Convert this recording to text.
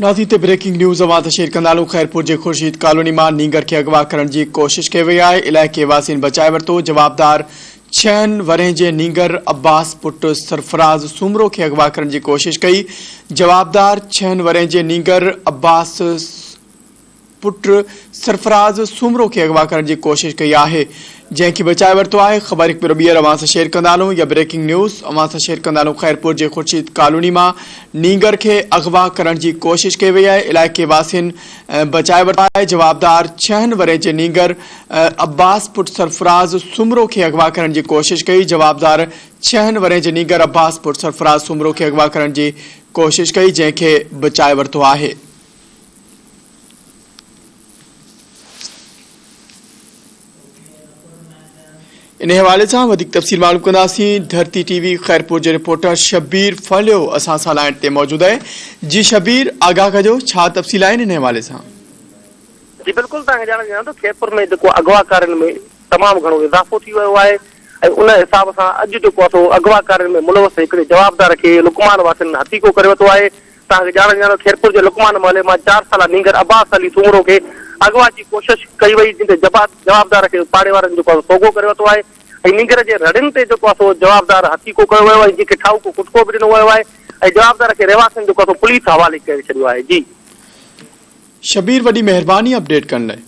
ناظرين تي breaking news اوهان سان شيئر ڪندا هلون خيرپور جي خورشيد ڪالوني مان نينگر کي اغوا ڪرڻ جي ڪوشش ڪئي وئي آهي علائقي واسين بچائي ورتو جوابدار ڇهن ورهين جي نينگر عباس پٽ سرفراز سومرو کي اغوا ڪرڻ جي ڪوشش ڪئي جوابدار ڇهن ورهين جي نينگر عباس پٽ سرفراز سومرو کي اغوا ڪرڻ جي ڪوشش ڪئي آهي جنهن کي بچائي ورتو آهي خبر هڪ ڀيرو ٻيهر اوهان سان شيئر ڪندا هلون يا بريڪنگ نيوز اوهان سان شيئر ڪندا هلون خيرپور جي خورشيد ڪالوني مان نينگر کي اغوا ڪرڻ جي ڪوشش ڪئي وئي آهي علائقي واسين بچائي ورتو آهي جوابدار ڇهن ورهين جي نينگر عباس پٽ سرفراز سومرو کي اغوا ڪرڻ جي ڪوشش ڪئي جوابدار ڇهن ورهين جي نينگر عباس پٽ سرفراز سومرو کي اغوا ڪرڻ جي ڪوشش ڪئي جنهن کي بچائي ورتو آهي. انهي حوالي سان وڌيڪ تفصيل معلوم ڪنداسين ڌرتي ٽي وي خيرپور جو رپورٽر شبير ڦليو اسان سان لائن تي موجود آهي جي شبير آگاهه ڪجو ڇا تفصيل آهن انهي حوالي سان. جي بلڪل توهان کي ڄاڻ ڏيان ٿو خيرپور ۾ جيڪو اغوا ڪارين ۾ تمام گهڻو اضافو ٿي ويو آهي ۽ ان حساب سان اڄ جيڪو آهي سو اغوا ڪارين ۾ ملوث هڪڙي جوابدار کي لقمان واسين هٿيڪو ڪري ورتو آهي توهان کي ڄاڻ ڏيان ته خيرپور جي لقمان محلي مان چار سالا نينگر عباس علي سومرو کي اغوا جي ڪوشش ڪئي وئي جنهن تي جوابدار کي پاڙي وارن جيڪو آهي سو سوگهو ڪري ورتو آهي ۽ نينگر جي رڙين تي جيڪو آهي سو جوابدار هٿيڪو ڪيو ويو آهي جنهن کي ٺاهوڪو ڪٽڪو به ڏنو ويو آهي ۽ جوابدار کي رهواسين جيڪو آهي سو پوليس حوالي ڪري ڇڏيو آهي جي. شبير وڏي مهرباني اپڊيٽ ڪرڻ لاء.